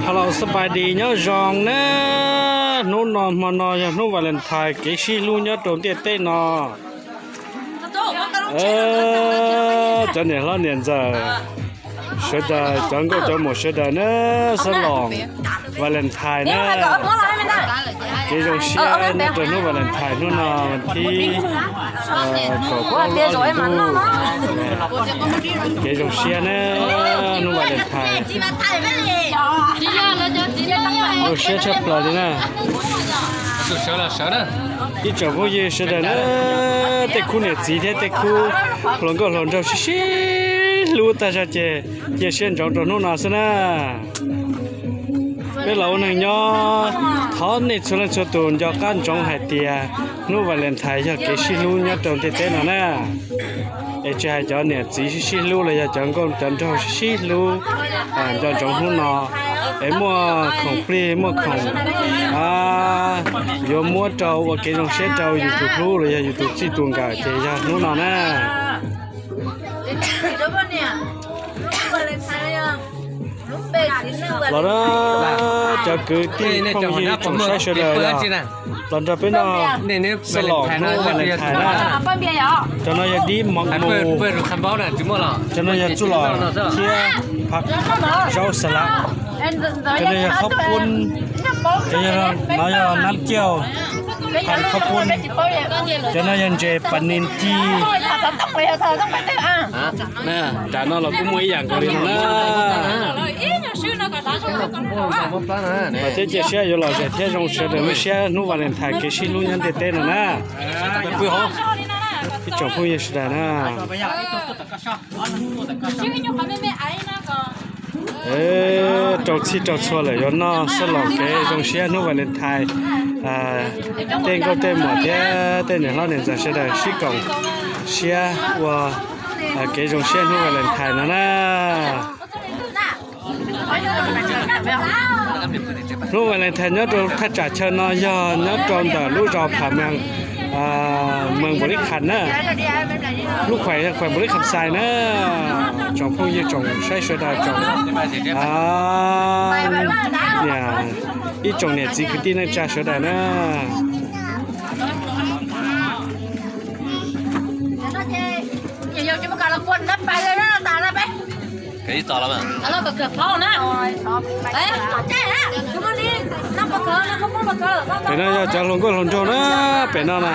Hello, xab pais dis nyob zoo na. Hnub no hmo no yog hnub Valentine, kev sib hlub nyob rau ntiaj teb no. Cov niam hlob niam ntxawm sawv daws, cov nkauj cov muam sawv daws na, xab loos Valentine na. Kev zoo siab nyob rau hnub Valentine hnub no, thib kaum plaub lub ntuj. Kev zoo siab na, hnub Valentine. Zoo siab tshaj plaws li na. Ib tsoom phooj ywg sawv daws na, tej khub niam txiv thiab tej khub hluas nkauj hluas nraug sib sib hlub tag zog ces cia siab ntsoov rau hnub no xwb na. Peb los ua neeg nyob, thov nej txhua leej txhua tus nco qab ntsoov hais tias hnub Valentine yog kev sib hlub nyob rau ntiaj teb no na. Es tsis hais cov niam txiv sib sib hlub los yog cov nkauj cov nraug sib sib hlub, nco ntsoov hnub no es muaj khoom plig muaj khoom yuav muab rau ua kev zoo siab rau yus tus hlub los yog yus tus txij tus nkawm ces yog hnub no na. Los na, cov kwv tij phooj ywg tsoom saib sawv daws, los nrog peb noj xas los hnub Valentine na. Cov no yog dib mov mus, cov no yog txuj lom thiab phav zaub xas lav, cov no yog qhob pub, cov no yog nab cauj, phav qhob pub, cov no yog ntses pas nis ci. Nram no los kuj muaj ib yam nkaus li no na. Thiab cia siab yuav lom zem thiab zoo sawv daws lub siab hnub Valentine kev sib hlub nyob ntiaj teb no na. Ib tsoom phooj ywg sawv daws na. Rau txhij rau txhua lawm yuav noj xab los kev zoo siab hnub Valentine. Tej nkauj tej muam thiab tej niam hlob niam ntxawm sawv daws sib koom siab ua kev zoo siab hnub Valentine no na. Hnub Valentine nyob rau thaj tsam chaw no yog nyob rau ntawm lub zos Pham Meeg, Meeg Npaus Lis Kham na, lub khuam yog khuam Npaus Lis Kham Xais na. Tsoom phooj ywg tsoom saib sawv daws tsoom niam, ib tsoom niam txiv kwv tij neej tsa sawv daws na. Pem no yog cov hluas nkauj hluas nraug na, pem no na,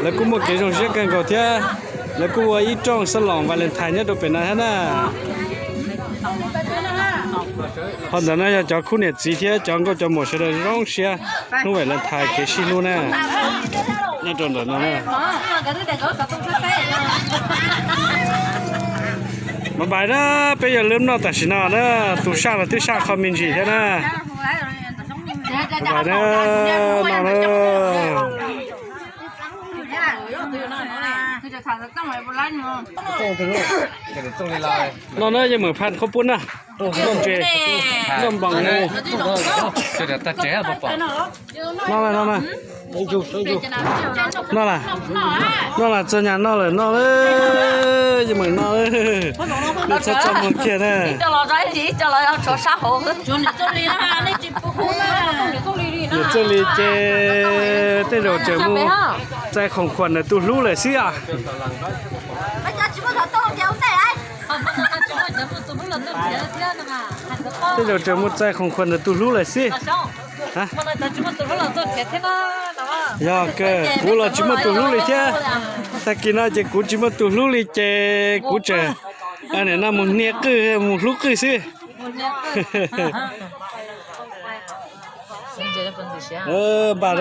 lawv kuj muaj kev zoo siab kawg nkaus thiab. Lawv kuj ua ib rooj xab loos Valentine nyob rau pem no thiab na. Ho ntawm no yog cov khub niam txiv thiab cov nkauj cov muam sawv daws zoo siab hnub Valentine kev sib hlub na, nyob rau ntawm no na. Mas npais na, peb yog lub noj tam sim no na, tus saj los twb saj qho me ntsis thiab na. Npais na, no na. No na, yeej meem phaj qhob pub na, noj ntses, noj npoo mus. No na, no na. No las, no las txog nyas no lawm no lawm, yeej meem no lawm. Txhob txaj muag kiag na. Niam Txawj Lis ces tej zaum tseem mus txais khoom khuam ntawm tus hlub lawm xwb os. Tej zaum tseem mus txais khoom khuam ntawm tus hlub lawm xwb. Yog kawg, kuv los tsis muaj tus hlub li thiab. Tag kis no ces kuv tsis muaj tus hlub li ces kuv tseem nim no mus hnia qwj mus hlub qwj xwb. Npaj,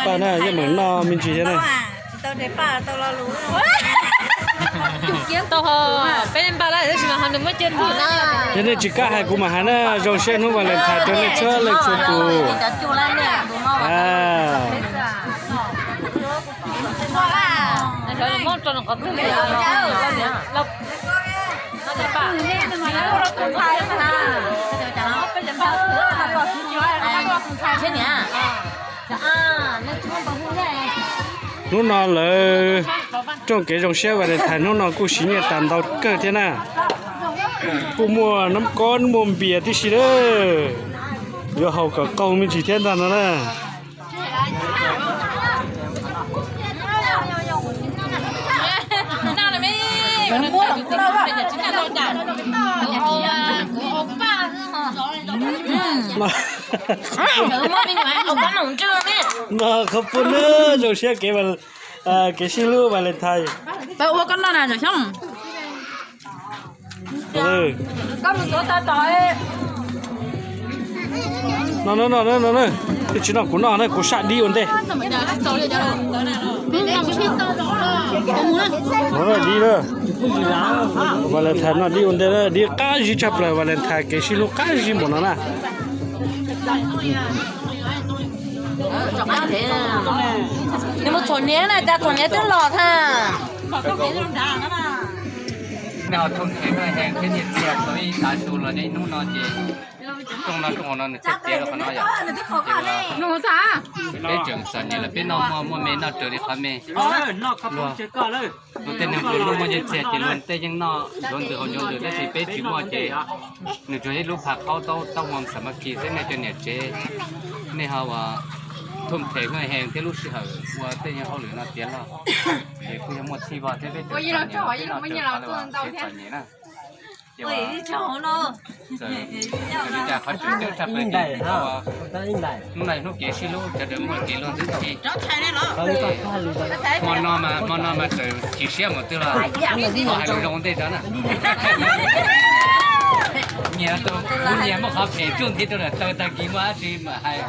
npaj na, yeej meem noj me ntsis thiab na. Yog nej tsis kam hais kuv mam hais na, zoo siab hnub Valentine rau nej txhua leej txhua tus. Hnub no lawv rooj kev zoo siab Valentine hnub no kuj siv nyiaj tas ntau kawg thiab na. Kuj muaj nab kob muaj npias tib si lawm. Yuav haus kom qaug me ntsis thiab ntag no na. No qhov pub na, zoo siab kev, kev sib hlub Valentine. Peb ua koj noj na Xyooj. Koj mus tuav tau tom. No no no no no, twb tsis noj kuv noj na, kuv saj dib ua ntej. No dib na, Valentine noj dib ua ntej na, dib qab zib tshaj plaws, Valentine kev sib hlub qab zib npaum no na. Nws mus txhuam hniav na, cas txhuam hniav twb los tha. Nej ho thooj nthe noj heev thiab nyiaj txiag tau ib tav su los nyob ib hnub no ces rooj no rooj no nws thiaj tiav rau qhov no yom. Peb tseem txom nyem lawm, peb noj muaj muaj me noj raws li qhov me. Luag tej neeg pluas luag muaj nyiaj txiag ces luag tej yeej noj ncuav ntws haus ncuav ntws, tab sis peb tsis muaj ces nws tsuas yog ib lub phav qaub taub hmo xa ma ki xwb. Nej cov niam tsev, nej ho ua thooj nthe noj heev thiab lub sij hawm ua tej nyuag hauj lwm no tiav log, ces kuj yog muaj txhij vog thiab peb tseem txom nyem, peb noj raws qhov li ua kev txom nyem na. Li cas qhov tseem ceeb tshaj plaws ces hnub no hnub kev sib hlub, sawv daws muaj kev luag ntxhi. Hmo no mas, hmo no mas txawm chim siab mus twg los ho hais lus zoo ua ntej rau na. Nyias, kuv nyias muaj qhov phem tsuj nthi rau lawm, taw tag kis muaj dab tsi mas hais.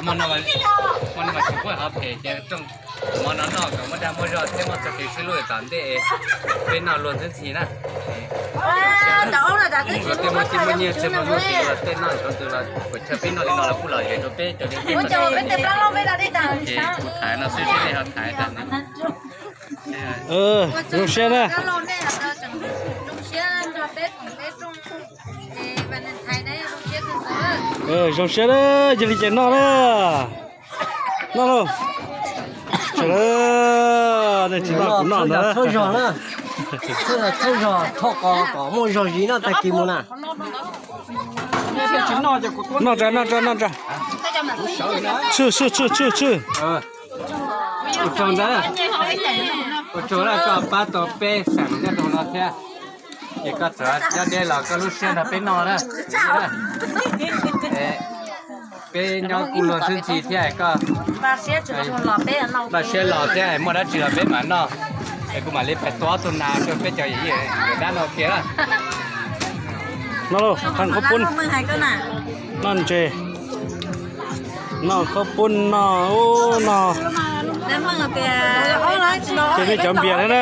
Hmo no mas tsis muaj qhov phem ces hmo no noj kom muaj dag muaj zog thiab muaj txoj kev sib hlub tom ntej, peb noj luag ntxhi na. Tej muaj txiv muaj nyiaj txiag muaj nyiaj txiag los tej noj ntsuav ntws los kuv chaw peb noj li no los kuj lom zem rau peb cov li. Ces kuv thaiv no xwb, seb nej ho thaiv tag. Zoo siab na. Zoo siab na, yog li ces noj na. Noj lauj. Sawv daws, nej tsis noj kuv noj ntag. Txhob zog, txhob zog, thov kom kom muaj zog zis noj tag kis mus na. Noj tso, noj tso, noj tso. Tshwj, tshwj, tshwj, tshwj, tshwj. Ua tsaug ntag. Ua tsaug na, koj pab tau peb xeem nyob rau no thiab. Ces koj txawm nyob deb los koj lub siab nrog peb noj na. Peb nyob kuj luag ntxhi thiab, koj npaj siab los thiab, muaj dab tsi los peb mam noj. Es kuv mam li pais tua ob tug nas rau peb cov yawm dab no kiag na. No lauj, thaj khaub poob, noj ntses, noj khaub poob, noj ub no. Ces nej cov npias thiab na.